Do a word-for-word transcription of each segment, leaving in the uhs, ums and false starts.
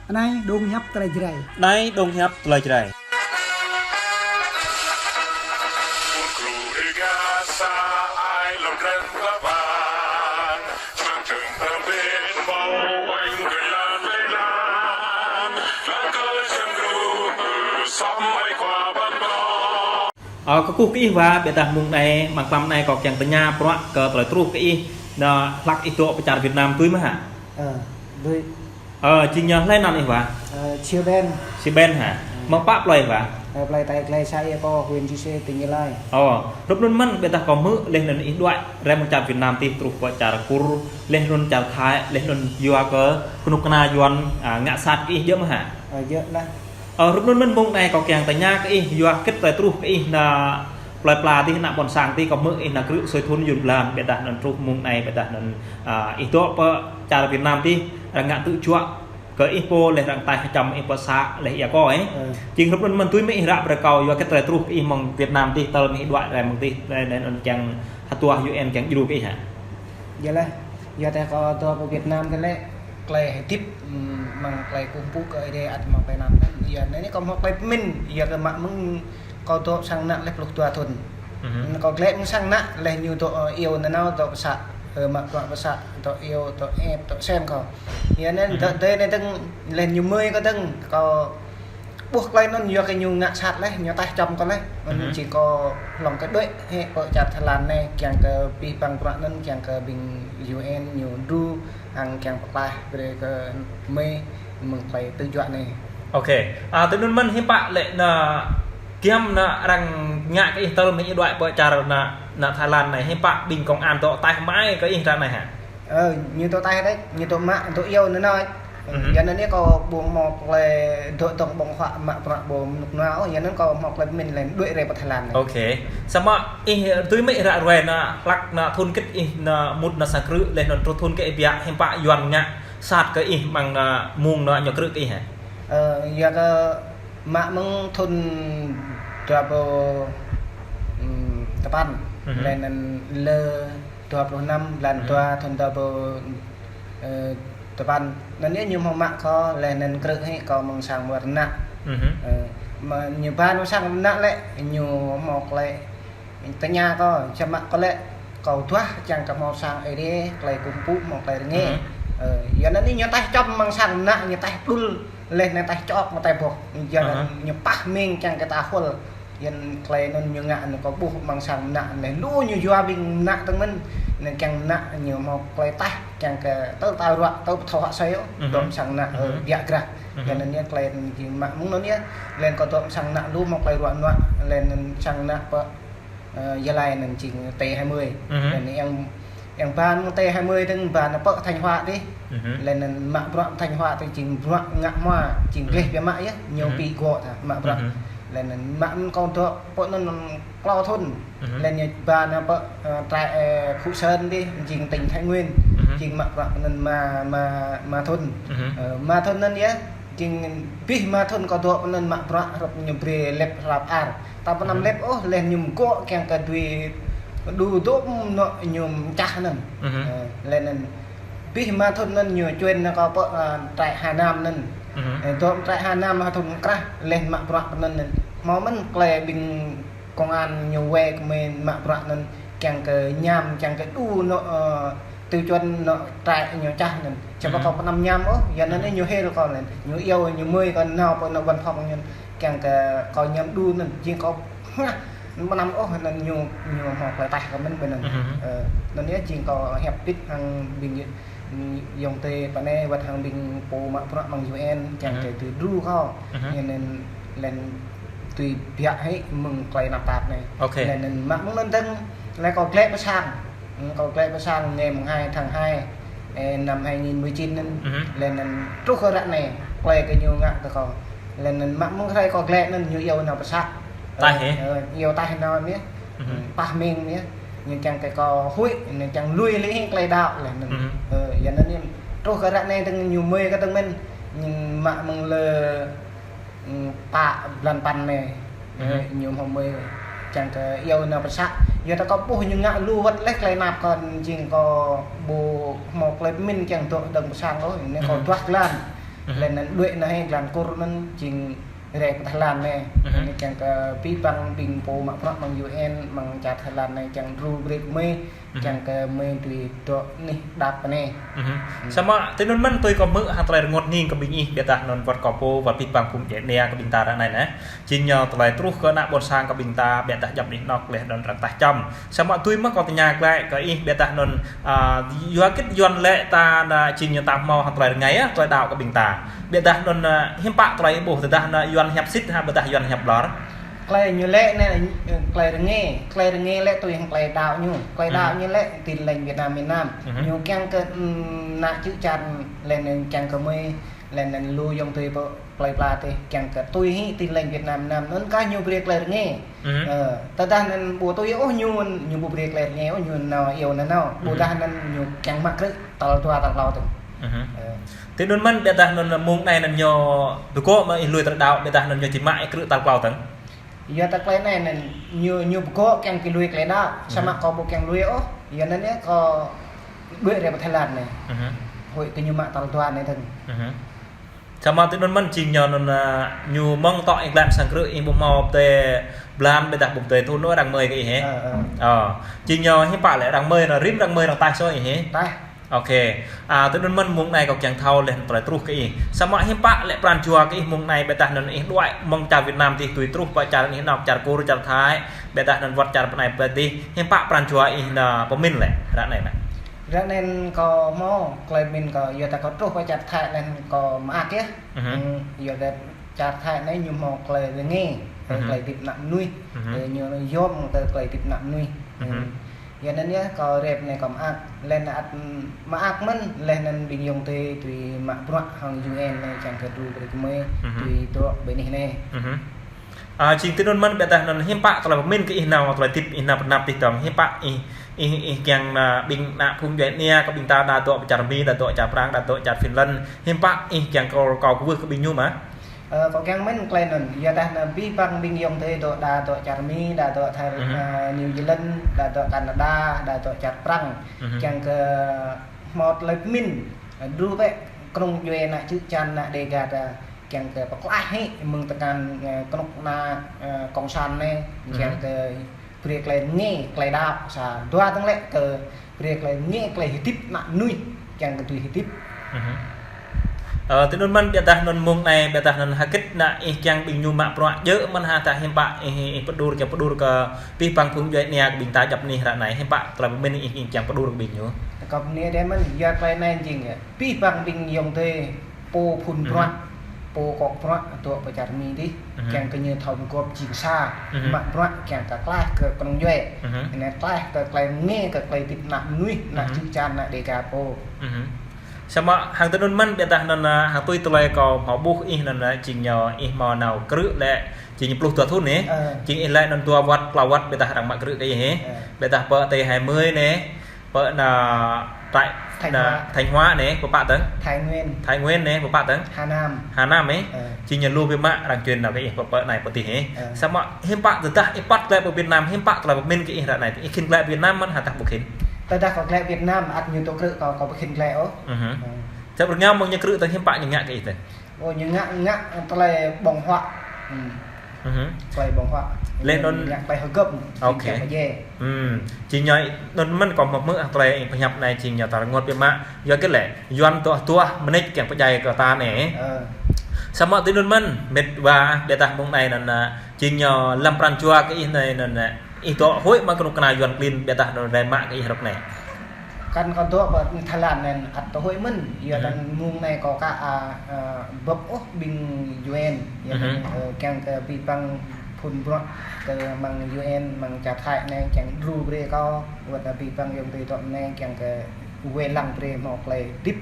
Anai dong hiăp tơlơi Jrai. Anai dong hiăp tơlơi Jrai. Ơ, kơkuh kơ ih wa, ƀiădah mông anai, mơ̆ng tlam anai kâo kiăng tơña bruă kơ tơlơi truh kơ ih, nă hlăk ih dŏ pơ čar Việt Nam tui mơ̆ hă? Ơ, tui. Ơ, jing ñu hlơi anăn ih wa? Ơ, Siu Ben. Siu Ben hă? Mơ̆ng pă plơi ih wa? Ơ, plơi Tây Klei, xã Ia Kô, huyện Chư Sê, tỉnh Gia Lai. Ơ, hrup anŭn mơ̆n, ƀiădah kâo hmư̆ laih anŭn ih đuaĭ rai mơ̆ng čar Việt Nam tih truh pơ čar Kur, laih anŭn čar Thái, laih anŭn yua kơ kơnuk kơna Yuan, a, ngă sat kơ ih djơ̆ mơ̆ hă? Ơ, djơ̆ lah. Ơ, hrup anŭn mơ̆n mông anai kâo kiăng tơña kơ ih, yua hơget tơlơi truh kơ ih nă plơi pla tih, nă ƀôn sang tih, kâo hmư̆ ih nă krư̆ sui thŭn yŭn blan, ƀiădah anŭn truh mông anai, ƀiădah anŭn, a, ih dŏ pơ čar Việt Nam tih, arăng ngă tŭ juă kơ ih pô laih arăng taih hơčăm ih pơ xã laih Ia Kô, ơ. Ơ. Jing hrup anŭn mơ̆n tui mơ̆ ih ră brơi kâo yua hơget tơlơi truh kơ ih mơ̆ng Việt Nam tih, tơl mơ̆ ih đuaĭ rai mơ̆ng tih, laih anŭn kiăng hơduah U N kiăng djru kơ ih hă? Djơ̆ lah, yua tơdah kâo dŏ pơ Việt Nam tơlơi, tơlơi hơdip, ưm, mơ̆ng tơlơi kơkuh pơpŭ kơ Ơi Adai ăt mơ̆ng plơi Nam tơl. Yua anai kâo hmâo tơlơi pơmĭn, yua kơ mă mơ̆ng kâo dŏ sang ană laih pluh dua thŭn. Mhm. Kâo glaĭ mơ̆ng sang ană laih ñu dŏ, ơ, iâu nanao dŏ pơ xã, ơ, mă bruă pơ xã, dŏ iâu, dŏ ĕp, dŏ sem kâo. Yua anŭn, mhm, dŏ tơdơi anai dơ̆ng laih ñu mơi kâo dơ̆ng, kâo ƀuh tơlơi anŭn yua kơ ñu ngă sat laih, ñu taih hơčăm kâo laih. Anŭn, mhm, jing kâo hlŏng kơ đuaĭ hĭ pơ čar Thái Lan anai, kiăng kơ abih bang bruă anŭn, kiăng kơ ƀing U N ñu djru, hăng kiăng pơklaih brơi kơ mơi mơ̆ng tơlơi tŭ juă anai. Ôkê. A, tui anŭn mơ̆n hiư̆m pă lĕ nă giăm nă arăng ngă kơ ih tơl mơ̆ ih đuaĭ pơ čar nă, nă Thái Lan anai, hiư̆m pă ƀing công an dŏ taih mă kơ ih ră anai hă? Ơ, ñu dŏ taih đôč, ñu dŏ mă, dŏ iâu nanao. Mhm. Yua anŭn yơh kâo ƀu hmâo tơlơi dŏ dŏng ƀơ̆ng huă mă bruă ƀu mơnŭk nua ôh, yua anŭn kâo hmâo tơlơi pơmĭn laih đuaĭ rai pơ Thái Lan anai. Ôkê. Samơ̆ ih tui mơ̆ ih ră ruai nă hlăk nă thŭn hơget ih nă mŭt nă sang krư̆ laih anŭn truh thŭn hơget ih biă hiư̆m pă Yuan ngă sat kơ ih mơ̆ng nă mông nă ñu krư̆ kơ ih hă? Ơ, yua kơ mă mơ̆ng thŭn dua rơbâo, ưm, tơpăn, mhm, laih anŭn lơ dua pluh năm blan, mhm, dua thŭn dua rơbâo, ơ, tơpăn. Anŭn yơh ñu hmâo mă kâo, laih anŭn krư̆ hĭ kâo mơ̆ng sang Mơnă. Mhm. Ơ, mă ñu ba mơ̆ng sang Mơnă lĕ, ñu hmâo tơlơi tơña kâo, samơ̆ kâo lĕ kâo duah kiăng kơ hmâo sang Ơi Adai, tơlơi kơkuh pơpŭ, hmâo tơlơi rơngiă. Mhm. Ơ, yua anŭn ñu taih hơčăm mơ̆ng sang Mơnă, ñu taih đul, laih anŭn taih čŏk, ñu taih boh. Yua anŭn, aha, ñu pah mĭn kiăng kơ ta hul. Yua anŭn tơlơi anŭn ñu ngă anŭn kâo ƀuh mơ̆ng sang Mơnă anŭn lu ñu yua ƀing Mơnă tơ̆ng mơ̆n. Anŭn kiăng Mơnă ñu hmâo tơlơi taih kiăng kơ tơl ta ruă, tơl pơthâo hă soi ôh, mhm, dŏ sang Mơnă, ơ, mhm, biă krah. Mhm. Yua anŭn yơh tơlơi anŭn jing mă mơ̆ng anŭn yơh. Laih anŭn kâo dŏ sang Mơnă lu hmâo tơlơi ruă nuă, laih anŭn sang Mơnă pơ, ơ, Gia Lai anŭn jing T hai mươi. Mhm. Laih anŭn yang Yang ba mơ̆ng T hai mươi dơ̆ng ba nă pơ Thanh Hóa dih. Mhm. Laih anŭn mă bruă Thanh Hóa dih jing bruă ngă hmua, jing, mhm, gleh biă mă yơh, ñu, mhm, pi gŏ ta mă bruă. Mhm. Laih anŭn mă mơ̆ng kâo dŏ pơ anŭn klâo thŭn. Mhm. Laih anŭn ba nă pơ, ơ, trại, ơ, Phú Sơn dih, jing tỉnh Thái Nguyên, mhm, jing mă bruă anŭn ma, ma, ma thŭn. Mhm. Ơ, ma thŭn anŭn yơh, jing abih ma thŭn kâo dŏ pơ anŭn mă bruă hrup ñu brơi lĕp hlap ar. Ta pơnăm, mhm, lĕp ôh, laih ñu mơgŏ kiăng kơ dui đu dŏ nŏ ñu mơčah anŭn. Mhm. Ơ, laih anŭn abih ma thŭn anŭn ñu čuên nă kâo pơ, ơ, trại Hà Nam anŭn. Mhm. Ơ, dŏ trại Hà Nam ha thŭn krah, laih mă bruă pơ anŭn anŭn. Hmâo mơ̆n tơlơi ƀing công an ñu wai kơ mơi mă bruă anŭn kiăng kơ ñam, kiăng kơ đu nŏ, ơ, tiêu chuẩn nŏ trại ñu čah anŭn. Samơ̆, mhm, kâo pơnăm ñam ôh, yua anŭn, mhm, ñu hil kâo anŭn. Ñu iâu, ñu mơi kâo nao pơ nŏ văn phòng ñu kiăng kơ kâo ñam đu anŭn. Jing kâo hngah, pơnăm ôh anŭn ñu, ñu hmâo tơlơi taih kơ mơi ƀơi anŭn. Mhm. Ơ, anŭn yơh jing kâo hiăp pit hăng ƀing yŏng tê pơ anai wơ̆t hăng ƀing pô mă bruă mơ̆ng U N kiăng, mhm, kơ tui đru kâo. Mhm. Yua anŭn laih anŭn tui biă hĭ mơ̆ng tơlơi tơnap tap anai. Ôkê. Laih anŭn mă mơ̆ng anŭn dơ̆ng, laih kâo glaĭ pơ sang. Ơ, kâo glaĭ pơ sang ngày mùng hai tháng hai, ơ, năm hai nghìn mười chín anŭn. Mhm. Laih anŭn truh kơ ră anai, tơlơi kơ ñu ngă kơ kâo. Laih anŭn mă mơ̆ng hrơi kâo glaĭ anŭn ñu iâu nao pơ xã. Taih hă? Ơ, iâu taih nao mơ̆n. Mhm. Ơ, pah mĭn mơ̆n. Ñu kiăng kơ kâo huĭ, ñu kiăng lui lĕ hĭ tơlơi đaŏ laih anŭn. Mhm. Ơ, yua anŭn ñu truh kơ ră anai dơ̆ng ñu mơi kơ dơ̆ng mơ̆n. Ñu mă mơ̆ng lơ, ơ, pă blan păn anai. Ơ, mhm, ñu hmâo mơi kiăng kơ iâu nao pơ xã. Yua ta kâo ƀuh ñu ngă lu wơ̆t laih tơlơi tơnap kâo jing kâo ƀu hmâo tơlơi pơmĭn kiăng dŏ dơ̆ng pơ sang ôh, anŭn kâo, mhm, duah jơlan. Mhm. Lĕ anŭn đuaĭ anai, glan Kur anŭn jing rai pơ Thái Lan anai. Mhm. Anŭn kiăng kơ abih bang ƀing pô mă bruă mơ̆ng U N, mơ̆ng čar Thái Lan anai, kiăng djru brơi kơ mơi, mhm, kiăng kơ mơi dưi dŏ anih đăp anai. Mhm. Hmm. Samơ̆ tui anŭn mơ̆n tui kâo hmư̆ hăng tơlơi rơngot hning kơ ƀing ih, biă dah anŭn wơ̆t kâo pô, wơ̆t abih bang phung djuai ania kơ ƀing ta ră anai anai. Jing ñu tơlơi truh kơ ană ƀôn sang kơ ƀing ta, biă dah djŏp anih anŏk lĕ anŭn arăng tah čăm. Samơ̆ tui mơ̆ kâo tơña glaĭ kơ ih, biă dah anŭn, a, yua hơget Yuan lĕ ta anŭn jing ñu ta hmâo hăng tơlơi rơngai, a, tơlơi đaŏ kơ ƀing ta. Biă dah anŭn, a, hiư̆m pă tơlơi ih ƀuh, tơdah anŭn Yuan hiăp sĭt hă, biă dah Yuan hiăp ƀlŏr. Tơlơi ñu lĕ anai, tơlơi rơngai, tơlơi rơngai lĕ tui hăng tơlơi đaŏ ñu. Tơlơi đaŏ, mhm, ñu lĕ Tin Lành Việt Nam miền Nam. Mhm. Ñu kiăng kơ, ưm, ană čư̆ čan lĕ anŭn kiăng kơ mơi, lĕ anŭn lu ayŏng adơi pơ plơi pla tih, kiăng kơ tui hĭ Tin Lành Việt Nam miền Nam. Anŭn kah ñu brơi tơlơi rơngai. Mhm. Ơ, tơdah anŭn ƀu tui ôh ñu, ñu ƀu brơi tơlơi rơngai ôh, ñu nao iâu nao nao. Ƀu, mhm, dah anŭn ñu kiăng mă krư̆ tal dua tal klâo tơ̆ng. Mhm. Ơ. Tui anŭn mơ̆n biă dah anŭn mơ̆ng anai anŭn ñu tơgŭ mơ̆ ih lui tơlơi đaŏ, biă dah anŭn ñu či mă ih krư̆ tal klâo tơ̆ng. Yua tơlơi anai anŭn ñu, ñu tơgŭ kiăng kơ lui tơlơi đaŏ, samơ̆, mhm, kâo ƀu kiăng lui ôh. Yua anŭn yơh kâo đuaĭ rai pơ Thái Lan anai. Mhm. Huĭ kơ ñu mă tal dua anai tơ̆ng. Mhm. Samơ̆ tui anŭn mơ̆n jing ñu anŭn, a, ñu mơ̆ng tŏ ih glăi sang krư̆ ih ƀu hmâo pơdai blan, biă dah ƀu pơdai thun ôh arăng mơi kơ ih hĕ. Ơ, ơ. Ơ, jing ñu hiư̆m pă lĕ arăng mơi anŭn, rĭm arăng mơi arăng taih soh ih hĕ. Taih. Ok. A, tui anŭn mơ̆n mơ̆ng anai kâo kiăng thâo lĕ tơlơi truh kơ ih. Samơ̆ hiư̆m pă lĕ pran jua kơ ih mơ̆ng anai, biă dah anŭn ih đuaĭ mơ̆ng čar Việt Nam tih dưi truh pơ čar anih anŏk, čar Kur, čar Thái, biă dah anŭn wơ̆t čar pơ anai pơ tih. Hiư̆m pă pran jua ih anŭn pơmĭn lĕ ră anai anŭn. Ră anai kâo hmâo tơlơi pơmĭn kâo, yua dah kâo truh pơ čar Thái lĕ kâo mơak yơh. Mhm. Ưm, yua dah čar Thái anai ñu hmâo tơlơi rơngai, mhm, tơlơi hơdip ană mơnuih. Mhm. Ơ, ñu yom kơ tơlơi hơdip ană mơnuih. Mhm. Ưm, yua anŭn yơh kâo rai pơ anai kâo mơak, lĕ anŭn ăt mơak mơ̆n, lĕ anŭn ƀing ayŏng adơi dưi mă bruă hăng U N anai kiăng kơ djru brơi kơ mơi, mhm, dưi dŏ ƀơi anih anai. Mhm. A, jing tui anŭn mơ̆n biă dah anŭn hiư̆m pă tơlơi pơmĭn kơ ih nao, tơlơi hơdip ih nao pơ anăp tih tơ̆ng, hiư̆m pă ih, ih, ih kiăng, a, ƀing ană phung djuai ania kơ ƀing ta đa dŏ pơ čar Mi, đa dŏ čar Prang, đa dŏ čar Finland, hiư̆m pă ih kiăng kâo, kâo kwưh kơ ƀing ñu mơ̆? Ơ, kâo kiăng mĭn tơlơi anŭn, yua dah anŭn abih bang ƀing ayŏng adơi dŏ, đa dŏ čar Mi, đa dŏ Thái, mhm, a, New Zealand, đa dŏ Canada, đa dŏ čar Prang, mhm, kiăng kơ hmâo tơlơi pơmĭn, a, djru bĕ kơnung djuai ană čư̆ čan ană Dêga ta, kiăng kơ pơklaih hĭ mơ̆ng tơkan, ơ, kơnuk kơna, ơ, cộng sản anai, mhm, kiăng kơ brơi tơlơi rơngai, tơlơi đaŏ, sa dua tơ̆ng lĕ kơ brơi tơlơi rơngai, tơlơi hơdip ană mơnuih, kiăng kơ dưi hơdip. Mhm. Ơ, tui anŭn mơ̆n biă dah anŭn mơ̆ng anai, biă dah anŭn hơget anŭn ih kiăng ƀing ñu mă bruă djơ̆ mơ̆n hă, dah hiư̆m pă ih, ih pơđur, kiăng pơđur kơ abih bang phung djuai ania kơ ƀing ta djŏp anih ră anai, hiư̆m pă tơlơi pơmĭn ih, ih kiăng pơđur kơ ƀing ñu. Kâo pơmĭn dêh mơ̆n, yua tơlơi anai jing yơh abih bang ƀing ayŏng adơi pô phun, mhm, bruă, pô kŏk bruă, dŏ pơ čar Mi dih, mhm, kiăng kơ ñu thâo pơgop jing sa, mhm, mă bruă kiăng kơ klaih kơ kơnung djuai. Mhm. Anai klaih kơ tơlơi rơngai, kơ tơlơi hơdip ană mơnuih, ană, mhm, čư̆ čan ană Dêga pô. Mhm. Samơ̆ hăng tui anŭn mơ̆n biă dah anŭn, a, hăng tui tơlơi kâo hmâo ƀuh ih anŭn, a, jing ñu ih hmâo nao krư̆ lĕ, jing ñu pluh dua thun anai. Ơ. Jing ih lĕ anŭn dua wơ̆t, klâo wơ̆t biă dah arăng mă krư̆ kơ ih hĕ. Ơ. Biă dah pơ Tây Hai Mươi anai, pơ anŭn Thái, Thanh, anŭn Hóa, Thanh Hóa anai, pơ pă tơ̆ng? Thái Nguyên. Thái Nguyên anai, pơ pă tơ̆ng? Hà Nam. Hà Nam anai. Ơ. Jing ñu lu biă mă arăng čuên nao kơ ih pơ, pơ anai pơ tih hĕ. Ơ. Samơ̆ hiư̆m pă tơdah ih păt glaĭ pơ Việt Nam, hiư̆m pă tơlơi pơmĭn kơ ih ră anai, ih khĭn glaĭ Việt Nam mơ̆n hă dah ƀu khĭn? Tơdah kâo glaĭ Việt Nam, ăt ñu dŏ krư̆ kâo, kâo ƀu khĭn glaĭ ôh. Mhm. Ơ. Sa bruă ñu mơ̆ng ñu krư̆ tơ̆ng hiư̆m pă ñu ngă kơ ih tơ̆ng? Ơ, ñu ngă, ngă tơlơi ƀơ̆ng huă. Ưm. Mhm. Tơlơi ƀơ̆ng huă. Lĕ anŭn ngă tơlơi hơgŏm. Ok. Kiăng pơdjai. Ưm. Jing ñu anŭn mơ̆n kâo hmâo hmư̆ tơlơi ih pơhiăp anai jing ñu tơlơi rơngot biă mă. Yua hơget lĕ, Yuan dua, dua mơneč kiăng pơdjai kơ ta anai. Ơ. Samơ̆ tui anŭn mơ̆n, met wa, biă dah mơ̆ng anai anŭn, a, jing ñu lăm pran jua kơ ih anai anŭn, a, ih dŏ huĭ mă kơnuk kơna Yuan klin biă dah anŭn rai mă kơ ih rŏk anai. Kăn kâo dŏ pơ Thái Lan anŭn ăt tơhuĭ mơ̆n, yua, mhm, dah mơ̆ng anai kâo ka, a, a, bưp ôh ƀing U N, yua, mhm, dah, ơ, kiăng kơ abih bang phun bruă kơ mơ̆ng U N, mơ̆ng čar Thái anai kiăng djru brơi kâo, wơ̆t abih bang ayŏng adơi dŏ anai kiăng kơ wai lăng brơi hmâo tơlơi hơdip.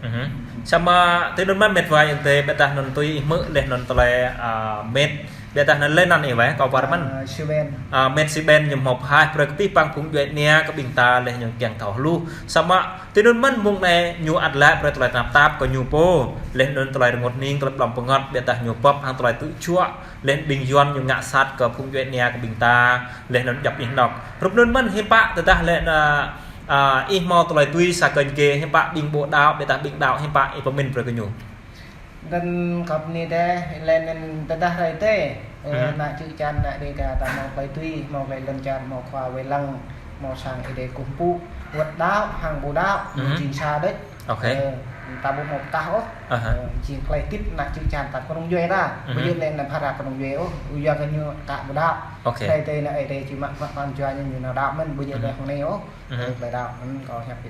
Mhm. Samơ̆ tui anŭn mơ̆n met wa ayŏng adơi, biă dah anŭn tui ih hmư̆ lĕ anŭn tơlơi, a, met, biă dah anŭn lĕ anăn ih wai, kâo wơr mơ̆n. A, Siu Ben. A, met Siu Ben ñu hmâo pơhaih brơi kơ abih bang phung djuai ania kơ ƀing ta lĕ ñu kiăng thâo hluh. Samơ̆ tui anŭn mơ̆n mơ̆ng anai ñu ăt laĭ brơi tơlơi tơnap tap kơ ñu pô, lĕ anŭn tơlơi rơngot hning, tơlơi blŏng pơngăt, biă dah ñu bưp hăng tơlơi tư̆ juă, lĕ ƀing Yuan ñu ngă sat kơ phung djuai ania kơ ƀing ta, lĕ anŭn djŏp anih anŏk. Hrup anŭn mơ̆n hiư̆m pă tơdah lĕ anŭn A, ih hmâo tơlơi tui sa kơñ gê, hiư̆m pă ƀing ƀu đaŏ, ƀiădah ƀing đaŏ, hiư̆m pă ih pơmĭn brơi kơ ñu. Anŭn kâo bơni dêh, lĕ anŭn tơdah hrơi tê, ơ, Mhm. ană čư̆ čan, ană Dêga ta hmâo tơlơi tui, hmâo tơlơi lŏn čar, hmâo khua wai lăng, hmâo sang Ơi Adai kơkuh pơpŭ, wơ̆t đaŏ, hăng ƀu đaŏ, Mhm. jing sa đôč. Ok. Ơ, ta ƀu hmâo pơkah ôh. Aha. Ơ, jing tơlơi tip ană čư̆ čan ta kơnung djuai ta. Mhm. Ƀu djơ̆ lĕ ană phara kơnung djuai ôh, ƀu djơ̆ kơ ñu ka ƀu đaŏ. Ok. Tơlơi tê ană Ơi Adai či mă, mă, mă jua ñu, ñu nao đaŏ mơ̆n, ƀu djơ̆ Mhm. lĕ hăng anai ôh. Mhm. Ơ, tơlơi đaŏ, hmm, kâo hiăp hĭ.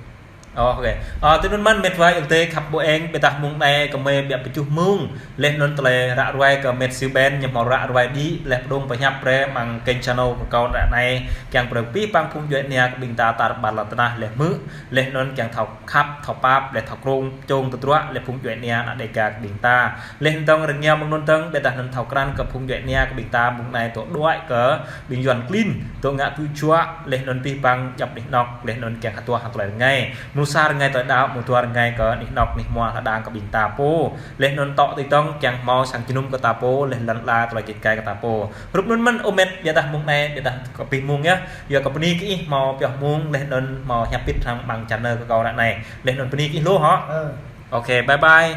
Ơ, ok. Ơ, tui anŭn mơ̆n met wa ayŏng adơi khăp ƀu eng, ƀiădah mông anai kơmơi ƀiă pơčuh mông. Laih anŭn tơlơi ră ruai kơ met Siu Ben, ñu hmâo ră ruai đĭ, laih pơdŏng pơhiăp brơi amăng kênh channel kơ kâo ră anai, kiăng brơi abih bang phung djuai ania kơ ƀing ta tar ƀar lŏn tơnah laih hmư̆, laih anŭn kiăng thâo khăp, thâo pap, laih thâo krông, čông tơdruă, laih phung djuai ania ană Dêga kơ ƀing ta. Laih anŭn dơ̆ng rơngiao mơ̆ng anŭn dơ̆ng, ƀiădah anŭn thâo krăn kơ phung djuai ania kơ ƀing ta mông anai tŏ đuaĭ kơ ƀing Yuan klin, tŏ ngă tui juă, laih anŭn abih bang djŏp anih anŏk, laih anŭn kiăng hơduah hăng tơlơi rơngai. Mrô sa rơngai tơlơi đaŏ, mrô dua rơngai kơ anih anŏk, anih hmua hơđang kơ ƀing ta pô. Laih anŭn tŏ tui dơ̆ng kiăng hmâo sang jơnum kơ ta pô, laih lŏn ala tơlơi jĕ kai kơ ta pô. Hrup anŭn mơ̆n ơ met, ƀiădah mông anai, ƀiădah kơ abih mông yơh. Yua kơ bơni kơ ih hmâo pioh mông, laih anŭn hmâo hiăp hĭ hăng amăng channel kơ kâo ră anai. Laih anŭn bơni kơ ih lu hŏ. Ơ. Ok, bye bye.